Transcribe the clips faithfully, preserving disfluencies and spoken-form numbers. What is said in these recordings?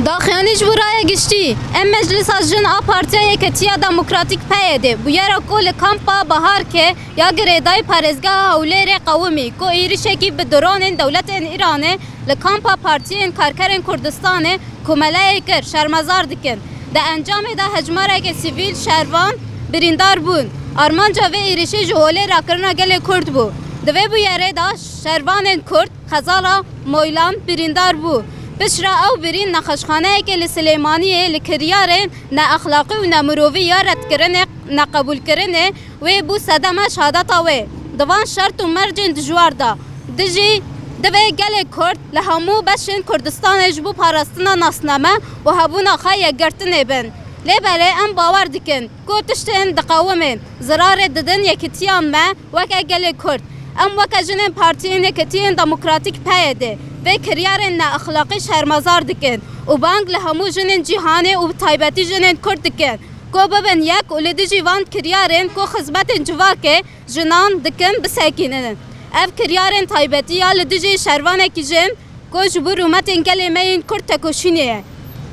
Daxuyanî ji bo raya giştî, em Meclisa Jin a Partiya Yeketiya Demokratîk P Y D bûyera ku li kampa Baharke ya girêdayî parêzgeha Hewlêrê qewimî ku êrişekî bi dronên dewletên Îranê li kampa Partiyên Karkerên Kurdistanê komeleyê kir, şermezar dikin. Di encamê de hejmareke sivîl, şervan birîndar bûn. Armanca vê êrişê ji holê rakirina gelê Kurd bû. Di vê bûyerê de şervanên Kurd qezala Moylan birîndar bû. Piştre ew birîn nexweşxaneyekê li Silêmaniyê li kiryarên neexlaqî û nemirovî ya redkirinê, neqebûlkirinê wê bû sedema şehadeta wê. Di van şert û mercên dijwar de, dijî divê gelê Kurd li hemû beşên Kurdistanê ji bo parastina nasname û hebûna xwe yekgirtinê bin. Lê belê em bawer dikin ku tiştên diqewimin, zirarê didin yekitiya me weke gelê Kurd. Em weke jinên Partiyên Yekitiyên Demokratîk P Y D vê kiryarên neexlaqî şermezar dikin û bang li hemû jinên cîhanê û bi taybetî jinên Kurd dikin ku bibin yek û li dijî van kiryarên ku xizmetên civakê jinan dikin bisekînin. Ev kiryarên taybetî ya li dijî şervanekî jin ku ji bo rûmetên gelê me yên Kurd tekoşînê ye,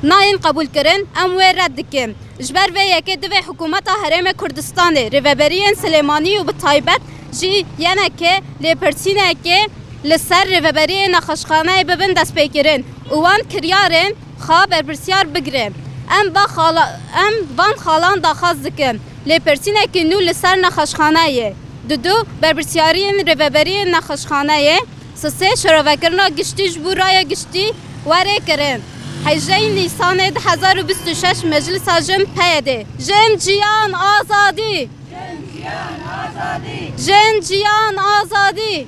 nayên qebûlkirin, em wê red dikin. Ji ber vê yekê divê hikûmeta Herêmê Kurdistanê, rêveberiyên Silêmanî û bi taybet jî Y N K lêpirsînekê li ser rêveberiyê nexweşxaneyê bibin destpêkirin û wan kiryarên xwe berpirsyar bigire. Em va xala-, em van xalan daxwaz dikin. Lêpirsînekî nû li ser nexweşxaneyê. Dudu, berpirsyariyên rêveberiyên nexweşxaneyê. Sisê, şirovekirina giştî ji bo raya giştî were kirin. Hejdehî Nîsanê du hezar û bîst û şeş Meclisa Jin P Y D. Jin, jiyan, azadî! Jin, jiyan, azadî! Jin, jiyan, azadî!